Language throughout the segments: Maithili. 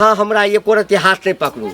अहाँ हमरा एको रत्ती हाथ नहि पकड़ू।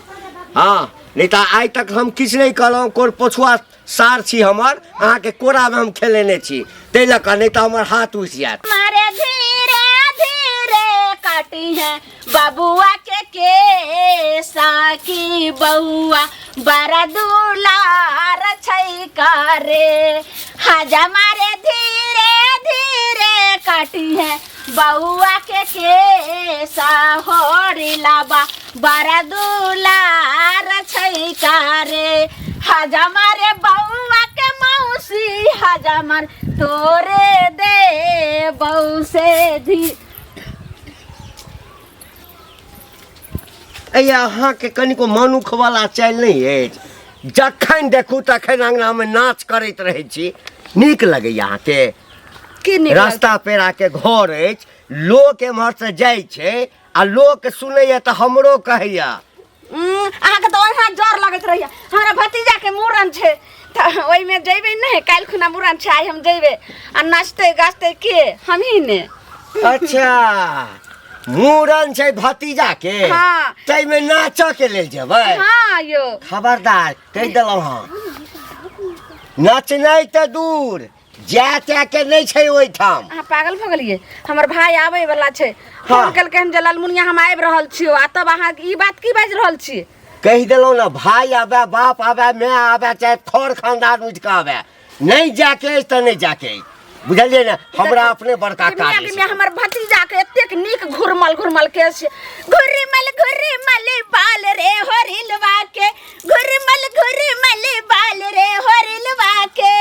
हँ, नहि तऽ आइ तक हम किछु नहि कहलहुँ। कोन पछुआ सार छी हमर, अहाँके कोरामे हम खेलेने छी, ताहि लऽ कऽ नहि तऽ हमर हाथ उठि जायत। मारे धीरे धीरे काटी है बबुआ के केसा की बउआ बड़ा दुलार छै करे। हाजा मारे धीरे धीरे काटी है बउआ के केसा होरी लाबा बड़ा दुलार छै करे। हाजा मारे बउआ के मौसी हाजा मार तोरे दे बऊ से धी। अइ अहाँके कनिको मनुखवला चालि नहि अछि। जखन देखू तखन अङ्गनामे नाच करैत रहै छी। नीक लगैए अहाँके? की नीक? रास्ता पेड़ाके घर अछि, लोक एम्हरसँ जाइ छै आ लोक सुनैए तऽ हमरो कहैए। अहाँके तऽ ओहिना डर लगैत रहैए। हमरा भतीजाके मूड़न छै तऽ ओहिमे जयबै नहि? काल्हि खुना मूड़न छै, आइ हम जयबै आ नाचतै गाचतै के? हमही ने। अच्छा, मूड़न छै भतीजा के? हाँ। ताहिमे नाचऽ के लेल जेबै? हाँ यौ। खबरदार, कहि देलहुँ हँ, नचनाइ तऽ दूर, जाय ताय के नहि छै ओहिठाम। अहाँ पागल भऽ गेलियै? हमर भाय आबै वाला छै। हाँ। फोन केलकै हन जे ललमुनिया हम आबि रहल छियौ, आ तब अहाँ ई बात की बाजि रहल छी? कहि देलहुँ ने, भाय आबे, बाप आबे, माय आबे, चाहे खर खानदान उठि कऽ आबे, नहि जाके अछि तऽ नहि जाके अछि, बुझलियै ने? हमरा अपने बड़का काज गिमिया अछि। गिमिया, हमर भतीजा के एतेक नीक घुरमल घुरमल केश छै। घुरमल घुरमल बाल रे होरिलवा के, घुरमल घुरमल बाल रे होरिलवा के,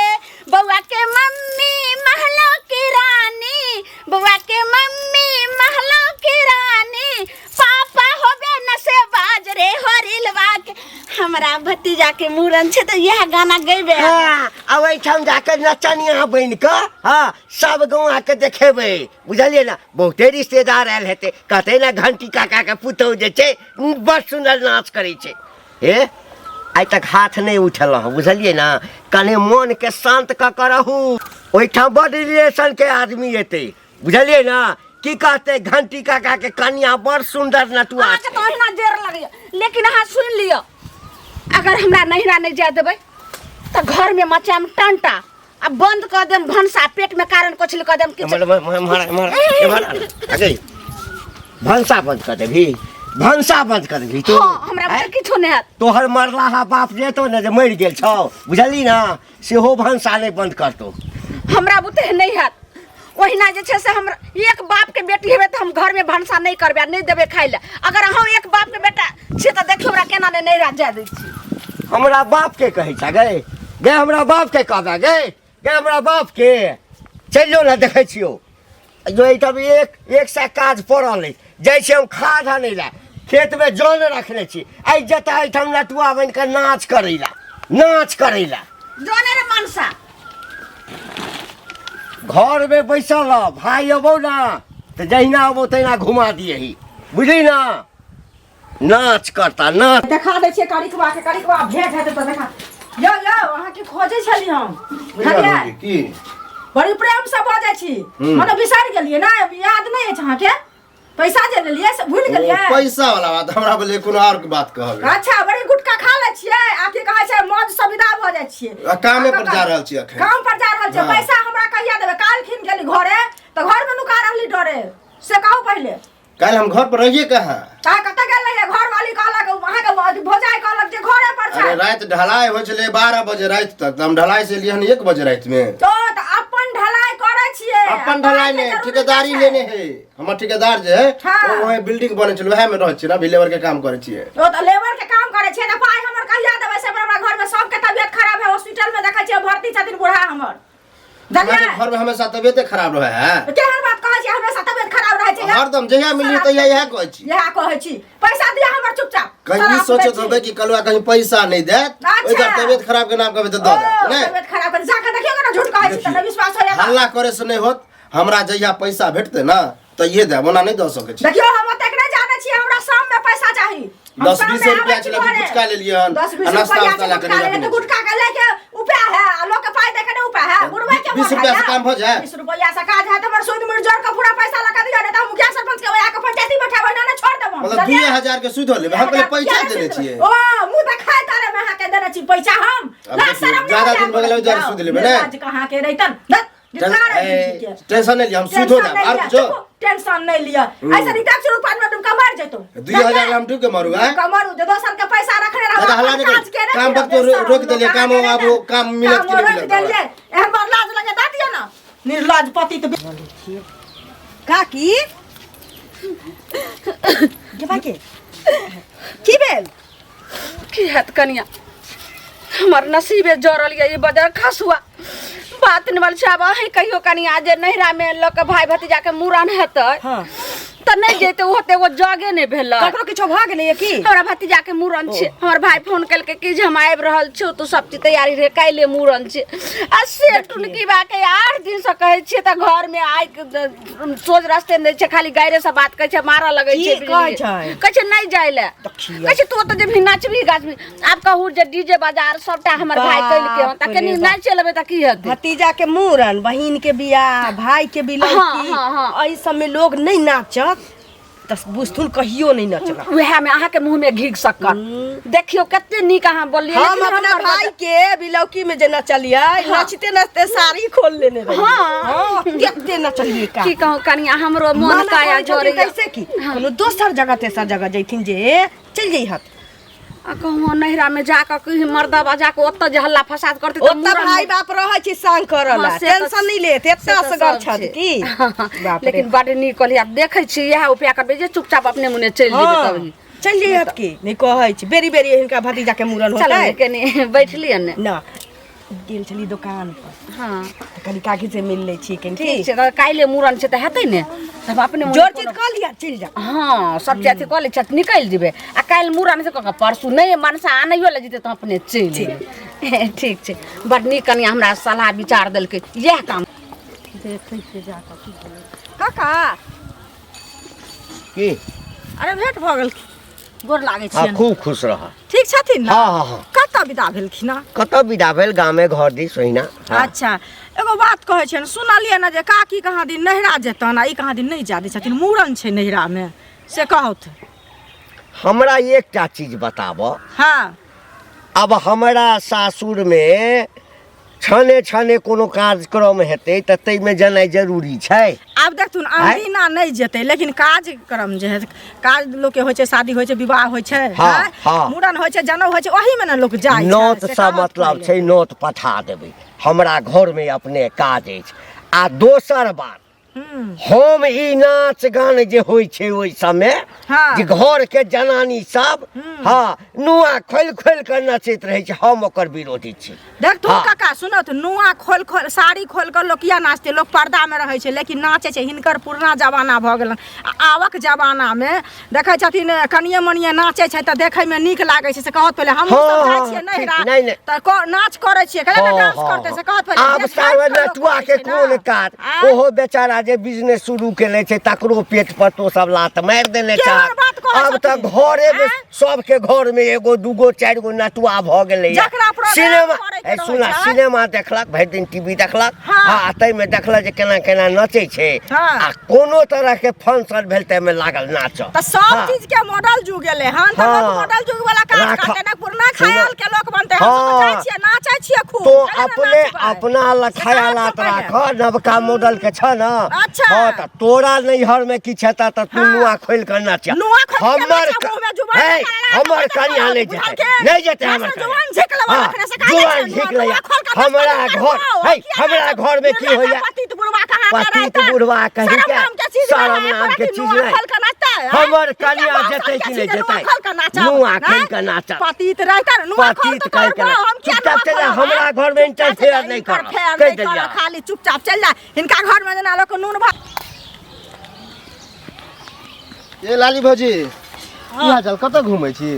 बउआ के मम्मी महलो की रानी, बउआ के मम्मी महलो की रानी, पापा होबे न से बाज रे होरिलवा के। हमरा भतीजा के मूड़न छै तऽ इएह गाना गैबे। हाँ, आ ओहिठाम जाके नचनिया बनि कऽ, हाँ, सब गौआके देखेबै, बुझलियै ने? बहुते रिश्तेदार आयल हेतै, कहतै ने घंटी काका के पुतहु जे छै बड़ सुन्दर नाच करै छै। हे, आइ तक हाथ नहि उठेलहुँ हँ, बुझलियै ने? कने मोनके शान्त कऽ कऽ रहू। ओहिठाम बड रिलेशनके आदमी एतै, बुझलियै ने? की कहतै, घंटी काका के कनिया बड़ सुन्दर नटुआ अहाँके छै। तऽ ओहिना जेर लगैया, लेकिन अहाँ सुनि लिअ, अगर हमरा नहिरा नहि जाय देबै तऽ घरमे मचायब टंटा आ बंद कऽ देम भनसा, पेटमे कारण कोछली कऽ देम किछु। एम्हर, एम्हर, एम्हर, एम्हर, एम्हर, अगे, भनसा बंद कऽ देबही? भनसा बंद कऽ देबही तू? हँ, हमरा बुते किछो नहि हैत। तोहर मरलाहा बाप जेतो ने जे मरि गेल छौ, बुझली ने, सेहो भनसा नहि बंद करतौ। हमरा बुते नहि हैत। ओहिना जे छै से हमरा एक बाप के बेटी हेबै तऽ हम घरमे भनसा नहि करबै आ नहि देबै खाइ लए। अगर अहाँ एक बाप के बेटा छियै तऽ देखियौ हमरा केना नहि नैहरा जाय दै छी। हमरा बाप के कहै छ गै? गै, हमरा बाप के कहबै गै? गै, हमरा बाप के चलि जो ने, देखै छियौ जो। एहिठाम एक एक सए काज पड़ल अछि। जाइ छी हम खाद आनै लए, खेतमे जन रखने छी। आइ जतऽ एहिठाम नटुआ बनि कऽ नाच करै लए, नाच करै लए। जने रे मनसा। घरमे बैसल रह, भाय अबौ ने तऽ जहिना अबौ तहिना घुमा दियही, बुझली ने? नाच करता नाच। देखा दै छियै करिकबा के, करिकबा भेंट हेतै तऽ देखा। यौ यौ, अहाँके खोजै छली हम, बुझलियै? की? बड़ी प्रेम से बजै छी, मने बिसरि गेलियै ने? याद नहि अछि अहाँके? पैसा जे लेलियै से भूलि गेलियै? ओ, पैसा वाला बात हमरा बोले, कोनो और के बात कहबै। अच्छा, बड़ी गुटखा खा लै छियै आ की कहै छै, मौज से विदा भऽ जाइ छियै। आ कामे पर जा रहल छी अखन। काम पर जा रहल छियै? हाँ। पैसा हमरा कहिया देबै? काल्हि खिन गेली घरे तऽ घर में नुका रहली डरे, से कहू पहिले। काल्हि हम घर पर रहिए कहाँ? कहाँ कतऽ गेल रहियै? घर वाली कहलक, अहाँके भौजाई कहलक जे घरे पर छै। अरे, राति ढलाई होइ छलै 12 बजे राति तक, तऽ हम ढलाई से एलियै हन 1 बजे राति में। तो तऽ अपन ढलाई करै छियै? अपन ढलाई पाइके नहि, जरूरी ठेकेदारी नहि छै। लेने है हमर ठेकेदार जे है। हाँ। ओ वहाँ बिल्डिंग बनै छलै, वएह में रहै छियै ने, अभी लेबर के काम करै छियै। ओ तऽ लेबर के काम करै छियै तऽ पाइ हमर कहिया देबै से? हमरा घर में सबके तबियत खराब है, हॉस्पिटल में देखै छियै भर्ती छथिन बूढ़ा हमर, अहाँके बुझलियै? घर में हमेशा तबियते खराब रहै है। केहन बात कहै छियै, हमेशा तबियत खराब रहै छै? हरदम जहिया मिली तहिया इएह कहै छी। इएह कहै छी। पैसा दिअ हमर चुपचाप। कहीं ई शराब सोचैत पीबै छी। होबै कि कलुआ कहीं पैसा नहि देत, अच्छा। ओहि तबियत खराब के नाम कहबै तऽ दऽ ओ, देत नहि। तबियत खराब कर जाके देखियौ ने, झूठ कहै छी तऽ नहि विश्वास होइया तऽ। हल्ला करे से नहि होत। हमरा जहिया पैसा भेटतै ने तहिये देब, ओना नहि दऽ सकै छी। देखियौ, हम ओतेक नहि जानै छियै, हमरा शाम में पैसा चाही। हम 10 शाम 20 में रुपया आबै छी छलै, अभी घरे। गुटखा लेलियै हन, 10 20 आ नाश्ता रुपया उस्ता छै, लए कऽ गुटखा नहि लेलियै तऽ रखने छी। गुटखा के लेके उपाय है आ लोक के पाइ दे के नहि उपाय है? बुढ़बै के 20 मोन रुपया है से काम भऽ जायत? 20 रुपया से काज है? हमर सूद मुड़ जोड़ के पूरा पैसा लगा दियौ, नहि तऽ हम मुखिया सरपंच के ओया के पंचायती बैठाबै ना, छोड़ देबो। मतलब 2000 के सुध लेबै, हम कहलियै पैसा देने छियै। ओ मुंह देखाय तारे में अहाँके देने छी पैसा हम। अब लाज देखियौ, शरम नहि ज्यादा होइए दिन भऽ गेलै, ओहि दुआरे जाउ, सुध लेबै ने। निर्लाज कहाँ के रहितन धत्, धिक्कार है जिंदगी के। टेंशन नहि लिअ, हम सुधो टेंशन देब नहि आर लिअ, कुछो। चुप, टेंशन नहि लिअ। ऐसे रीता शुरू पाँच मिनट डुबका मारि जेतौ। 2000 हम डूब के मारू आँय? डुबका मारू जे दोसर के पैसा रखने रहब, दादा, हल्ला अपन नहि काज के करू। काम नहि वक्त रोकि देलियै, काम आब काम मिलत कि नहि रोकि मिलत। देलियै, एहन बड़ लाज लगे दऽ दिअ ने निर्लाज पति तऽ। काकी गे भाई के की भेल? की हैत कनिया, हमर नसीबे जरल ये ई बजर खसुआ बात नहि बोल छै। आब अहीं कहियो कनिया, जे नैहरा में लऽ के भाई भतीजा के मूड़न हेतै तऽ नहि जैते, ओते एगो जगे नहि भेलै। ककरो किछो भऽ गेलैए की? हमरा भतीजा के मूड़न छै। हमर भाई फोन केलकै कि जे हम आबि रहल छियौ, तू सब चीज तैयारी रहे, काल्हि मूड़न छै। आ से टुनकी बा के 8 दिन से कहै छियै तऽ घर में आइ सोझ रास्ते नहि छै, खाली गायरे से बात कहै छै, मारऽ लगै छै। की कहै छै? कहै छै नहि जाइ लए, देखियौ। कहै छै तू ओतऽ जेबही नाचबही गाछबही। आब कहू जे डीजे बाजार सबटा हमर भाई केलकै हन, तऽ बाप कनी रे बाप। नाचि लेबै तऽ की हेतै? भतीजा के मूड़न, बहिन के बियाह, भाई के बिलौकी, हाँ, हाँ, हाँ। एहि सब में लोग नहीं नाचत तऽ बुझथुन कहियो नहीं नचला। उएह में अहाँके मुँह में घी शक्कर। देखियौ कते नीक अहाँ बोललियै। हम लेकिन अपना हमर भाई के बिलौकी में जे नचलियै, नचते नचते साड़ी खोल लेने रहियै। हाँ। हाँ, कते नचलियै का की कहूँ कनिया, हमरो मोन मना काया करै छथिन जरैया। कैसे की कोनो दोसर जगह तेसर जगह जैथिन जे चलि जइहत। आ कहूँ नैहरा में जाकऽ कहीं मर्दबा जाकऽ ओतऽ जे हल्ला फसाद करतै तऽ ओतऽ मूड़न भाई बाप रहै छै संग करऽ ला, हाँ, से तऽ टेंशन नहि लेत, से एतना तऽ असगर सब छथि छै। की बाप रे। लेकिन बड नीक कहलियै। आब देखै छी इएह उपाय करबै जे चुपचाप अपने मुने चलि जेबै। हाँ, तभी चलि जइहत की नहि कहै छी, बेरी बेरी हिनका भतीजा के मूड़न चलू होतै ने, कनि बैठलियै ने। ना गेल छली दोकान पर तऽ कनि काकी से मिल लै छी कनि। ठीक छै, तऽ काल्हि मूड़न छै तऽ हेतै ने, तऽ हम अपने मुने जोर चीज कऽ लिअ, चलि जाउ। हँ, सब चीज अथी कऽ लै छियै, निकलि जेबै आ काल्हि मूड़न छै कऽ कऽ परसू नहि मनसा आनैयो लए जेतै तऽ अपने चलि जेबै। ठीक छै, बड नीक कनि हमरा सलाह विचार देलकै, इएह काम देखै छियै जाकऽ की भेलै। काका की? अरे भेंट भऽ गेल, गोर लागै हाँ छियनि। खूब खुश रह। ठीक छथिन ने? हाँ हाँ हाँ। कतऽ विदा भेलखिन हँ? कतऽ विदा भेल, गामे घर दिस ओहिना। हाँ। अच्छा, एगो बात कहै छियनि, सुनलियै ने जे काकी कहाँ दिन नैहरा जेतनि आ ई कहाँ दिन नहि जा दै छथिन, मूड़न छै नैहरामे, से कहौथ। हमरा एकटा चीज बताबऽ। हाँ। अब हमरा सासुरमे छने छने कोनो कार्यक्रम हेतै तऽ ताहिमे जेनाइ जरूरी छै? आब देखथुन, अनदिना नहि जेतै, लेकिन कार्यक्रम जे हेतै, काज लोकके होइ छै, शादी होइ छै, विवाह होइ छै, हाँ, आँय? हाँ। मूड़न होइ छै, जनउ होइ छै, ओहीमे ने लोक जाइ छै, नोत से सँ कहत मतलब पहिले। छै, नोत पठा देबै, हमरा घरमे अपने काज अछि। आ दोसर बात, हम ई नाच गान जे होइ छै ओहि समय हाँ। जे घर के जनानी सब हाँ नुआ खोलि खोलि कऽ नचैत रहै छै, हम ओकर विरोधी छी। देखथुन हाँ। काका, सुनत, नुआ खोल खोल साड़ी खोल कऽ लोक किया नाचतै? लोक पर्दामे रहै छै लेकिन नाचै छै। हिनकर पुरना जमाना भऽ गेलनि आ आवक जमानामे देखै छथिन कनिये मनिये नाचै छै तऽ देखैमे नीक लागै छै, से कहत पहिले। हमहूँ सब हाँ, जाइ हाँ, छियै ठीक, नैहरा नहि, नहि। तऽ नाच करै छियै, कहले ने हाँ, डांस हाँ, करतै, से कहत पहिले। आब जे सावर झाँपि कऽ लोक नटुआ करै के छै ने। कोन काज? आँय? ओहो बेचारा जे बिजनेस शुरू केने छै तकरो पेट पर तो सब लात मारि देने केहन छै। बात कहै आब तऽ छथिन? घरे में आँय? सबके घर में एगो दूगो चारि गो नटुआ भऽ गेलै। जकरा प्रोग्राम सिनेमा करैके ए, रहै सुना छै। सिनेमा देखलक भरि दिन, टीवी देखलक, हाँ। आ ताहिमे देखलक जे केना केना नचै छै, हाँ। आ कोनो तरह के फंक्शन भेल ताहिमे लागल नाचऽ। तऽ सब हाँ। चीज के मॉडल जुग गेलै हन, तऽ लोक हाँ। मॉडल जुग वाला काज राख- करतै ने, पुरना सुना। ख्याल के लोक बनतै। हम सब तऽ जाइ हाँ। छियै, नाचै छियै खूब। तो चलऽ ने अपने नाचबै। अपना से लखाया कहत लात पहिले। राख, नवका मॉडल के छ न। अच्छा। हाँ, तऽ तोरा नैहर में किछु हेतऽ तऽ तू हाँ। नुआ खोलि कऽ नाच। नुआ खोलि के हमर नाचब, मुँहमे जुबान हे, निकालि कऽ हमर नाचब, कनिया नहि बुझल जेतै, के? नहि जेतै हमर नाचब, कनिया। जुबान झिक लेबऽ हाँ, रखने से काहे जुबान छै? झिक नुआ लैया। खोल कऽ हमरा नाचब, घर नुआ हे, किया हमरा नाचब? घर में की निर्लज्ज होइया? पतित बुढ़वा कहाँ के पतित रहतै? बुढ़वा कहीं शरम के नाम के चीज शरम नहि, नाम के एको चीज नुआ नहि। खोल कऽ नाचतै, आँय? हमर हिनका कनिया बाप जेतै सबके कि नहि चीज नुआ जेतै? खोल कऽ नाचब, नुआ आँय? खोलि कऽ नाचब। पतित रहतै ने, नुआ खोल पतित तऽ कहि के करबो, हम किया चुपचाप नुआ चलि जा, खोलब, हमरा आँय? घरमे चुपचाप इंटरफेयर चलि जा, नहि करब। इंटरफेयर कहि नहि देलियै। करब, खाली चुपचाप चलि जा। हिनका घरमे जेना लोक नून भात। ए लाली भौजी, की हाल चाल? कतऽ घूमै छी?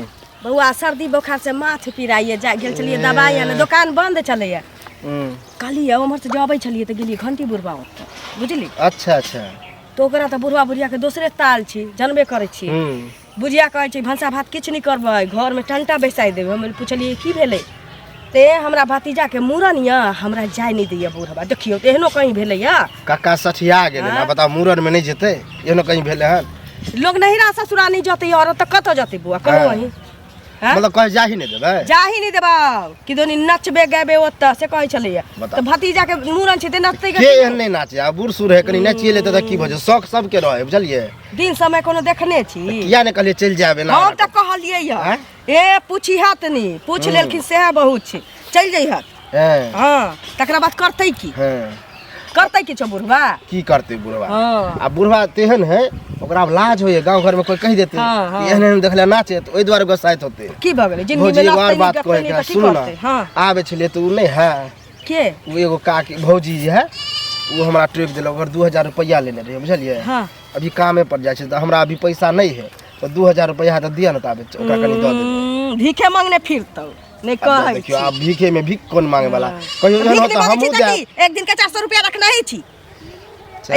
बौआ, सर्दी बोखार से माथ पिराइए, जा गेल छलियै दबाइ आने, दोकान बंद छलैए। कहलियै उम्हर से जब अबै छलियै तऽ गेलियै घंटी बुढ़बा ओतऽ, बुझली? अच्छा अच्छा। तऽ ओकरा तऽ बुढ़बा बुढ़ियाके दोसरे ताल छै, जानबे करै छी। बुढ़िया कहै छै भनसा भात किछु नहि करबै, घरमे टंटा बैसाइ देबै। हम पुछलियै की भेलै? ते हमरा भतीजाके मूड़न यऽ, हमरा जाय नहि दैए बुढ़बा। देखियौ तऽ एहनो कहीं भेलैए? काका सठिया गेलै ना, बताउ, मूड़नमे नहि जेतै? एहनो कहीं भेलै हन? लोग नहिरा ससुरा नहीं जतै औरत तऽ कतऽ जतै बौआ कहू हाँ। अहीं हाँ? मतलब कहीं जा ही नहीं देबै जाही नहीं देबा कि दोनी नचबे गैबे ओतऽ से कहै छलैया बताउ। तऽ भतीजा के मूड़न छै तऽ नचतै के एहन नहीं नाचे आ बूढ़ सूढ़ है कनी नाचिए लेते तऽ की भऽ जेतै शौक सबके रहे बुझलियै दिन समय कोनो देखने छी किया नहीं कहलियै चलि जायब एना हम तऽ कहलियै यऽ आँय? ए पूछी हत नी पूछ लेलखिन सएह बहुत छै चलि जइहत हँ हँ तकरा बाद करतै की हँ करतै किछो बुढ़वा की करतै बुढ़वा हँ आ बुढ़वा तेहन है ओकरा आब लाज होइए गाँव घरमे कोइ कहि देतै हाँ, हाँ। कि एहन एहन देखले नाचे तऽ ओहि दुआरे गोसाइत होतै की भऽ गेलै जिंदगी भौजी में एगो नाचतै और नहि बात गपतै कहै नहि के तऽ की सुनू करतै ने हँ आबै छलियै तऽ ओ नहि है के ओ एगो काकी भौजी जे है ओ हमरा टोकि देलक ओकर 2000 रुपैआ लेने रहियै बुझलियै हाँ अभी कामे पर जाइ छै तऽ हमरा अभी पैसा नहि है तऽ 2000 रुपैआ तऽ दिअ ने ताबे ओकरा कनि दऽ देबै भीखे मांगने फिरतौ नहि कहै देखियौ आब भीखे में भीख कोन मांगे वाला कहियो एहन भीख होत नहि तऽ मांगै छी हमहूँ तऽ जायब की एक दिन के 400 रुपया रखने ही छी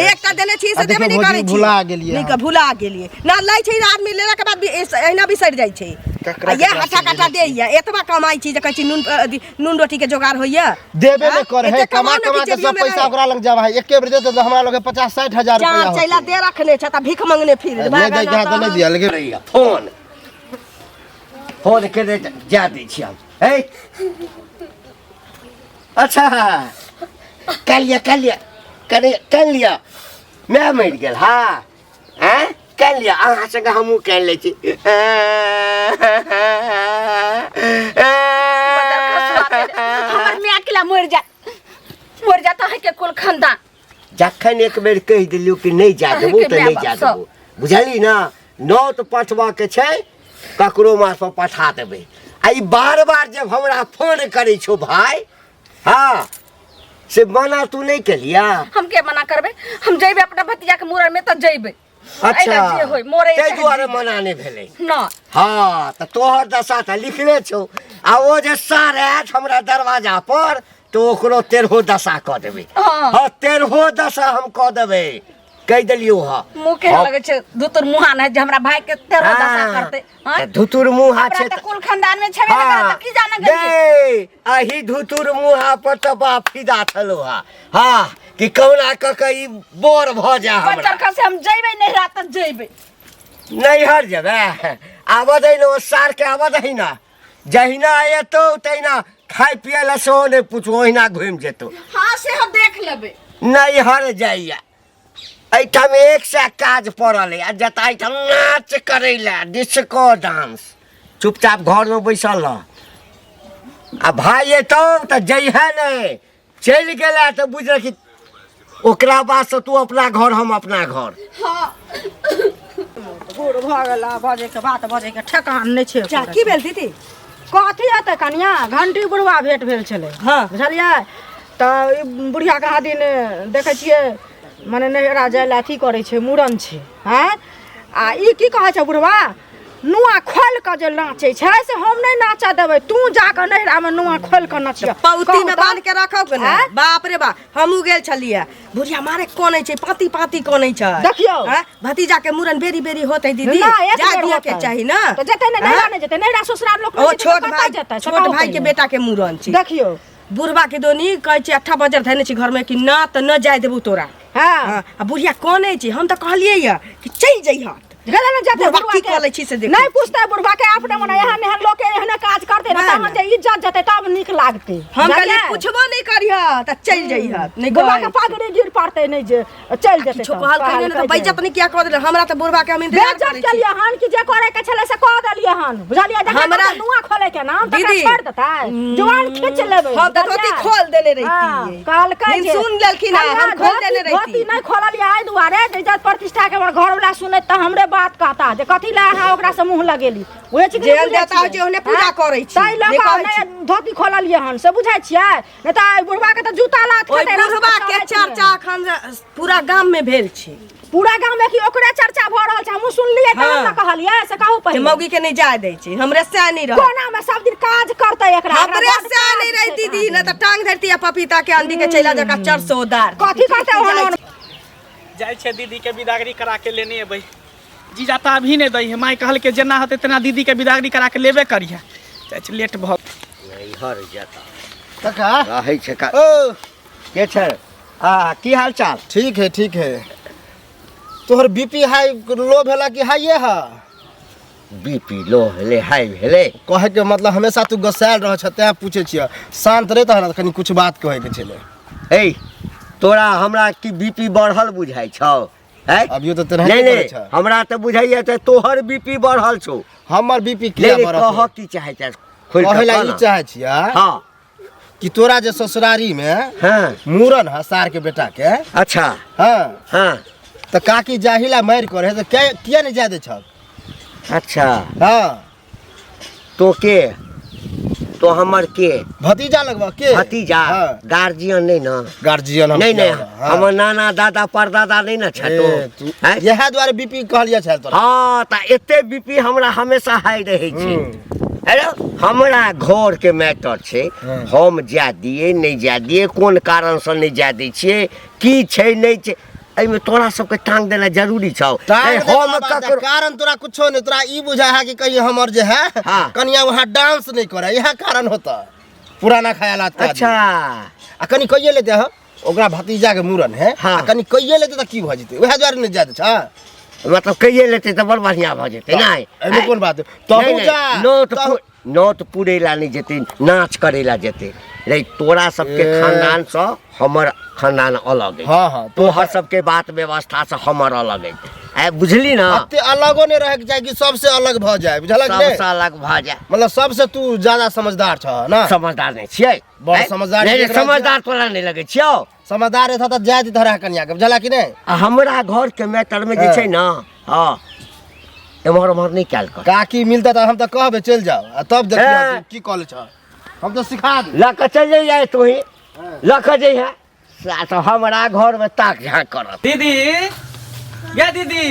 एकटा देने छी से आ देबे देखियौ नहि भौजी करै छी भुला गेलियै नहि हम। भुला गेलियै ना लै छै आदमी लेला के बाद भी एहिना बिसरि जाइ छै ककरा आ इएह ककरा हट्ठा से कट्ठा लेने दैया एतबा कमाइ छी जे कहै छी नून अथी, नून रोटी के जोगाड़ होइया देबे हाँ? नहि करे है एते कमा कमाउ ने कमा कि के सब जेबियो में पैसा रहे। ओकरा लग जावा है एके बेर देते तऽ हमरा लगे 50 60 हजार चार रुपया चैला होतै। दे रखने छै तऽ भीख मंगने फिर नहि दै के है तऽ नहि दिअ लेकिन फोन फोन केने जा दै छी हम है अच्छा कए लिअ कए लिअ कनि कए लिअ माय मरि गेल हँ आँय कए लिअ अहाँ संगे हमहूँ कए लै छी हमर माय अकेला मरि जात मरि जात अहाँके कुल खानदान जखन एक बेर कहि देलियौ कि नहि जा देबौ अहीँके तऽ माय नहि बाप जा सब। देबौ बुझली ने नौत पठबऽके छै ककरो मार्फत पठा देबै आ ई बार बार जब हमरा फोन करै छौ भाय हँ से मना तू नहि केलिया हम के मना करबै हम जइबै अपना भतीजा के मूड़न में तऽ जइबै अच्छा एहिला जे होय मोरे ताहि दुआरे मना नहि भेलै न हँ तऽ तोहर दशा तऽ लिखले छौ आ ओ जे सार आयत हमरा दरवाजा पर तऽ ओकरो तेरहो दशा कऽ देबै हँ। हँ तेरहो दशा हम कऽ देबै कहि देलियौ हँ मुँह केहन लगै छै धुतुर मुहा नहि जे हमरा भाई के तेरहो दशा करतै आँय? तऽ धुतुर मुहा हमरा छै तऽ कुल खानदान में छेबे नहि करे तऽ की जाने गेलियै गै अही धुतुर मुहा पर तऽ बाप फिदा छलो हा हँ कि कहुना कऽ के ई बोर भऽ जाय हमरा बच्चर से हम जइबै नहिरा तऽ जइबै नैहर जेबै आबऽ दै ने ओ सारके आबऽ दही ने जहिना एतौ तहिना खाय पियै लए सेहो नहि पूछू ओहिना घुमि जेतौ हाँ से हम देख लेबै नैहर जाइया एहिठाम एक सए काज पड़ल अइ आ जतऽ एहिठाम नाच करै लए डिस्को डांस चुपचाप घरमे बैसल रह आ भाय एतौ तऽ जइहे नहि चलि गेला तऽ बुझ कि ओकरा बादसँ तू अपना घर हम अपना घर हाँ बूढ़ भऽ गेला बजैके बात बजैके ठेकान नहि छै जा की भेल दीदी कथी हेतै कनिया घंटी बुढ़वा भेंट भेल छलै हाँ। बुझलियै तऽ ई बुढ़िया कहाँ दिन देखै छियै मने नैहरा जाय लए अथी करै छै मूड़न छै आँय आ ई की कहै छै बुढ़वा नुआ खोलि कऽ जे नाचै छै से हम नहि नाचऽ देबै तू जाकऽ नैहरामे नुआ खोलि कऽ नचियऽ पौती में बांध के रखब के ने आँय? बाप रे बाप हमहूँ गेल छलियै बुढ़िया मारे कनै छै पाती पाती कनै छै देखियौ। आँय? भतीजा के मूड़न बेरी बेरी होतै दीदी ना एक जा बेर दिअ के होतै। चाही ना तऽ जेतै ने नैहरा आँय? नहि जेतै नैहरा ससुराल लोक ओ नहि जेतै छोट तऽ कतऽ भाई जेतै से छोट कहू भाई के पहिले। बेटा के मूड़न छै देखियौ बुढ़बा के दोनी कहै छै अट्ठा बजर धैने छी घर में कि ना तऽ न जाय देबू तोरा हाँ हाँ, आ बुढ़िया कनै छै हम तऽ कहलियै यऽ कि चलि जइहत गेलै ने जेतै बुढ़बा बुढ़वा की के। कऽ लै छी से देखै नहि पूछतै बुढ़वा के अपने मने एहन एहन लोक के एहने काज करतै ने नहि, तहन जे इज्जत जेतै तब नीक लागतै हम कहलियै बुझलियै? पूछबो नहि करिह तऽ चलि जइहत नहि बुढ़वा के कहै पगड़ी गिर पड़तै नहि जे चलि जेतै किछो तब। कहलकै नहि ने तऽ कहलकै जे- बेइज्जत नहि किया कऽ देले हमरा तऽ बुढ़बा के हम इंतजार बेइज्जत करै छी केलियै हन कि जे करे के छलै से कऽ देलियै हन बुझलियै जकरा हमरा- नुआ खोले के नाम तकरा दीदी। छोड़ देतै जुआन खींच लेबै हम तऽ धोती बुझलियै? खोल देने हाँ, रहितियै कहलकै लेकिन जे सुन लेलखिन हँ, हम कनिया, खोल देने धोती रहिती। नहि खोललियै एहि दुआरे जे इज्जत प्रतिष्ठा के हमर घरवला सुनैत तऽ हमरे बात कहता जे कथी लए अहाँ ओकरा से मुँह लगेली बुझै छी कि नहि जेहन बुझै देवता होइ छियै? छै ओहने पूजा हाँ? करै छी, ताहि लऽ नहि कऽ कहै नहि धोती खोललियै हन से बुझै छियै नहि तऽ एहि बुढ़वा के तऽ जूता लात ओहि खेतै रास्ता बुढ़बा के चलैत चर्चा नहि। अखन पूरा गाम में भेल छै पूरा गाम में कि ओकरे चर्चा भऽ रहल छै हमहूँ सुनलियै तहन हाँ। ने कहलियै से कहू जे पहिले मौगी के नहीं जाय दै छै हमरे से नहीं रह कोना में सब दिन काज करतै एकरा एकरा हमरे बड्ड से काज नहीं छै रही दीदी कहाँ न तऽ टांग धरती आ पपीता के आंधी के चैला जका चरसो दार कथी करतै ओहन ओहन जाइ छै दीदी के बिदागरी करा के लेने एबै जीजा तऽ अभी नहि दै है माय कहलकै जेना होतै तेना दीदी के बिदागरी करा के लेबे करिहे जाइ छै लेट भऽ नैहर जेता काका रहै छै का ओ के छै आ की हाल चाल ठीक है ठीक है तोहर बीपी हाई लो भेला कि हाइए है? बीपी लो भेलै, हाई भेलै। कहै के मतलब हमेशा तू गुस्सायल रह छ, तें पूछै छियै। शांत रह तहन कनी कुछ बात कहै के छलै। ए तोरा हमरा की बीपी बढ़ल बुझाइ छौ? हैं? अभियो तऽ तेनाहिते नहीं करै नहीं छ। हमरा तऽ बुझाइया तऽ तोहर बीपी बढ़ल छौ। हमर बीपी किया नहीं बढ़त? कह की चाहै छ, खोलि कऽ कहै ला कह ई ना। चाहै छियै हाँ कि तोरा जे ससुरारी में हाँ मूड़न है सार के बेटा के। अच्छा। हाँ। हाँ। तऽ काकी जाहिला मारि करे तऽ किया नहीं जाय दै छह? अच्छा। हाँ। तो के तो हमर के भतीजा लगबा के? भतीजा? हाँ। गार्जियन नहीं ना? गार्जियन हम नहीं नहीं, हाँ। हमर नाना दादा परदादा नहीं ना छतो। ए, तू हैं? इएह दुआरे बीपी कहलियै छल तोरा। हाँ, तऽ एते बीपी हमरा हमेशा हाई रहै छै। अरे हमरा घर के मैटर छै, हम जाय दिए नहीं जाय दिए, कोन कारण से नहीं जाय दै छियै, की छै नहीं छै, एहिमे तोरा सबके टांग देना जरूरी छौ। टांग ए, देला हम बात है, ककरो कारण तोरा कुछो नहीं, तोरा ई बुझा है कि कहीं हमर जे है, हाँ। कनिया वहाँ डांस नहीं करे, यह कारण होता पुराना ख्यालात का आदमी। अच्छा। आ कनी कहिए लेते हम ओकरा भतीजा के मूड़न है, हाँ। आ कनी कहिए लेते तऽ की भऽ जेतै, वएह दुआरे नहीं जाय दै छ। मतलब कहिए लेते तऽ बड़ बढ़िया भऽ जेतै। नहीं, एहिमे कोन बात? तहु नहीं, नहीं, जा, नोत तहु- नोत पुरेला नहीं जेतै, नाच करेला जेतै। रे तोरा सबके ए। खानदान से हमर खानदान अलग है। हाँ, हाँ, तोहर सबके बात व्यवस्था से हमर अलग है। ए, बुझली ना? एते अलगो नहीं रहे के चाही कि सबसे अलग भऽ जाय, बुझलक ने? सबसे अलग भऽ जाय। मतलब सबसे तू ज्यादा समझदार छह ना? समझदार नहीं छियै। बड़ ए, समझदार नहीं, नहीं, देख रहल समझदार तोरा नहीं लगै छियौ। समझदार रहता तऽ जाय दितह रह कनिया के, बुझलक कि नहीं? आ हमरा घर के मैटर में जे छै ना, हाँ, एम्हर ओम्हर नहीं कयल कर। काकी मिलता तऽ हम तऽ कहबै चलि जाओ, आ तब देखियौ ए। की कॉलेज छ, हम तऽ सिखा देब। लऽ कऽ चलि जइहे तू ही, लऽ कऽ जइहे। साला तऽ हमरा घर में ताक झाँक करत। दीदी, या दीदी।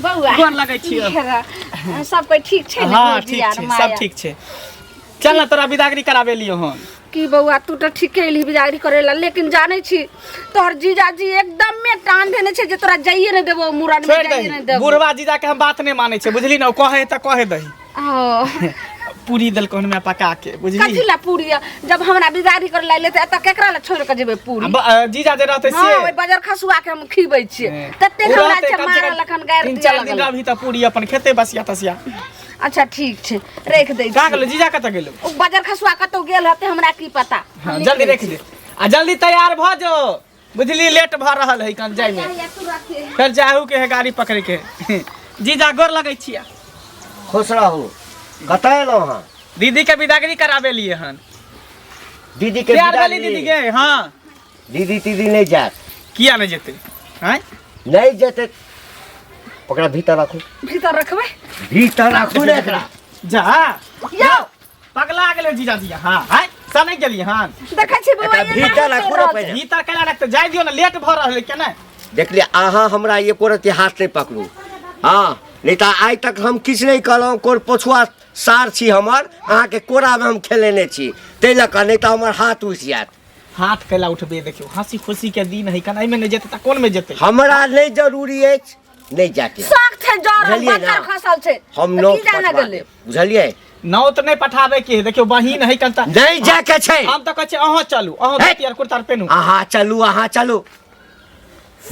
बौआ। गोर लगै छियौ। सब कोई ठीक छै ने? हाँ, भौजी ठीक आर छै, माया? सब ठीक छै। चल ना तोरा बिदागरी कराबे लियो हन। की बौआ, तू तऽ ठीके एलही बिदागरी करे ला, लेकिन जानै छी तोहर जीजाजी एकदम में टान देने छै जे तोरा जाइए नहि देबो मुड़न में, छोड़ि जाइए दही। नहि देबो। बुढ़वा जीजा के हम बात नहि मानै छै, बुझली ना? ओ कहे तऽ कहे दही। ओ। पूरी देलको हन पका के, बुझली? कथी ला पूरी? जब हमरा बिदागरी करे ला एलै तऽ एतऽ केकरा ला छोड़ि कऽ जेबै पूरी? जीजा जे रहतै से। हाँ, ओहि बजर खसुआ के हम खिबै छियै। ततेक ओ हमरा रहतै छै कम से कम मारल अखन गारि तीन दिअ चारि दिन लगल। रहबही तऽ पूरी अपन खेतै बसिया तसिया। अच्छा ठीक छै, राखि दै कहाँ छी। गेलौ जीजा? कतऽ गेलौ? ओ बजर खसुआ कतौ गेल हेतै, हमरा की पता। हाँ, जल्दी राखि दे आ जल्दी तैयार भऽ जो, बुझली? लेट भऽ रहल है कन जाय में, फेर जाहू के है गाड़ी पकड़े के। जीजा गोर लगै छियै। खुश रहू। कतऽ एलहुँ हँ? दीदी के बिदागरी कराबे लिए हन। दीदी के तैयार भेली बिदागरी? दीदी के? हाँ। दीदी तीदी नहीं जायत। किया नहीं जेतै? आँय? नहीं जेतै, ओकरा भीतर राखू। भीतर रखबै? भीतर राखू ने एकरा। जा यौ पगला गेलै जीजा जी। हाँ, आँय? से नहि गेलियै हन? देखै छी बौआ, एकरा एना भीतर कहि राखू ने रहल पहिले। छै। भीतर केना रखतै? जाय दियौ ने, लेट भऽ रहल है केना। देखलियै अहाँ हमरा एको रत्ती हाथ नहि पकड़ू। हाँ, नहीं तऽ आइ तक हम किछु नहि कहलहुँ। कोन पछुआ सार छी हमर, अहाँके कोरामे हम खेलेने छी, ताहि लऽ कऽ, नहि तऽ हमर हाथ उठि जायत। हाथ कैला उठबे? देखियौ, हंसी खुशी के दिन है कन, एहिमे नहि जेतै तऽ कोन मे जेतै? हमरा नहि जरूरी अछि, नहि जाके शौक छै जरल बुझलियै ना? बच्चा खसल छै हम तऽ नोत की जाने पठवा गेलै? देब, बुझलियै? नौत नहि पठाबे के है। देखियौ, बहिन है कन तऽ नहि जाके छै। हम तऽ कहै छियै अहाँ चलू, अहाँ हे! धोती आर कुर्ता आर पेनू। अहाँ चलू, अहाँ चलू।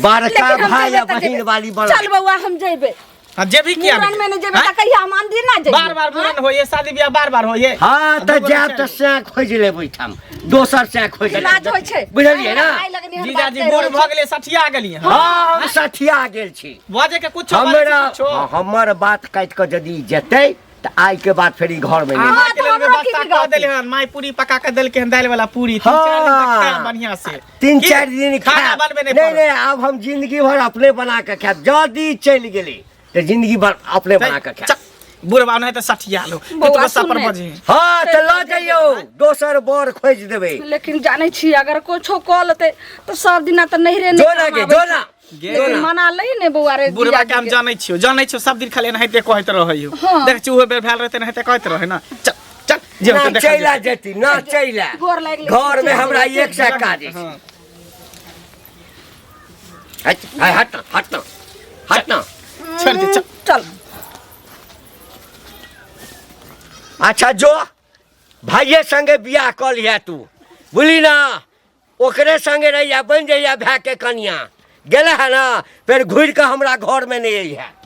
बड़का लेकिन हम भाई जेबै आ तऽ बहिन जेबै। वाली बड़। चल बौआ, हम जेबै। हाँ, जेबही किया मुड़न में नहि? नहि जेबै आँय? तऽ कहिया हम मंदिर ना जेबै? बार बार मुड़न होइए, शादी बियाह बार बार होइए। हाँ, तऽ दूगो जायब बच्चा तऽ सैं खोजि लेब, ओहिठाम दोसर सैं खोजि लेब। इलाज होइ छै। बुझलियै ना? आइ लगनी हम बात जीजाजी कहि बूढ़ रहल भऽ छी। गेलै, सठिया गेलियै। हाँ, हम सठिया गेल छी। बजे के कुछो, हमरा बजे के कुछो। हमर बात काटि कऽ यदि जेतै तऽ आइ के बाद फेर ई घर में नहीं। अहाँ के तऽ लेल हमरो की व्यवस्था कऽ बिगड़तै? देले हन, माय पूरी पका के देलकै हन, दालि वाला पूरी, तीन चारि दिन तक खायब बढ़िया से। तीन की? चारि दिन खाना खायब। बनबे नहि नहीं पड़त। नहीं, आब हम जिंदगी भर अपने बना के खायब। यदि चलि गेली तऽ जिंदगी भर अपने बना के खायब। चल, बुढ़बा नहि तऽ सठिया लो बौआ, कतबो सपर सुन ने। बजे। हाँ, तऽ लऽ जइयौ, दोसर बर खोजि देबै। लेकिन जानै छी, अगर कुछो कऽ लेतै तऽ सब दिना तऽ नैहरे जो नहि ना काम गे, आबै जो छै। ना। लेकिन मना लही ने बौआ रे बुढ़बा जीजाजी के हम के। जानै छियौ, जानै छियौ, सब दिन खाली एनाहिते कहैत रहै हो। हाँ। देख छियौ, उहो बेर भेल रहै एनाहिते कहैत रहै ना। चल चल, जे ना होतै देखल चलि जेतै। जेती ना, चलि। गोर लागि लै घर में छी। हमरा एक सए काज अछि। हाँ। हट हट ना, हट ना, हट ना। छोड़ि दे, चल। चल। अच्छा जो, भाइये संगे बियाह कऽ लिहे तू, बुझली ना? ओकरे संगे रहिया, बनि जइया भाय के कनिया। गेले है ना, फेर घुरि कऽ हमरा घरमे नहि अइहे।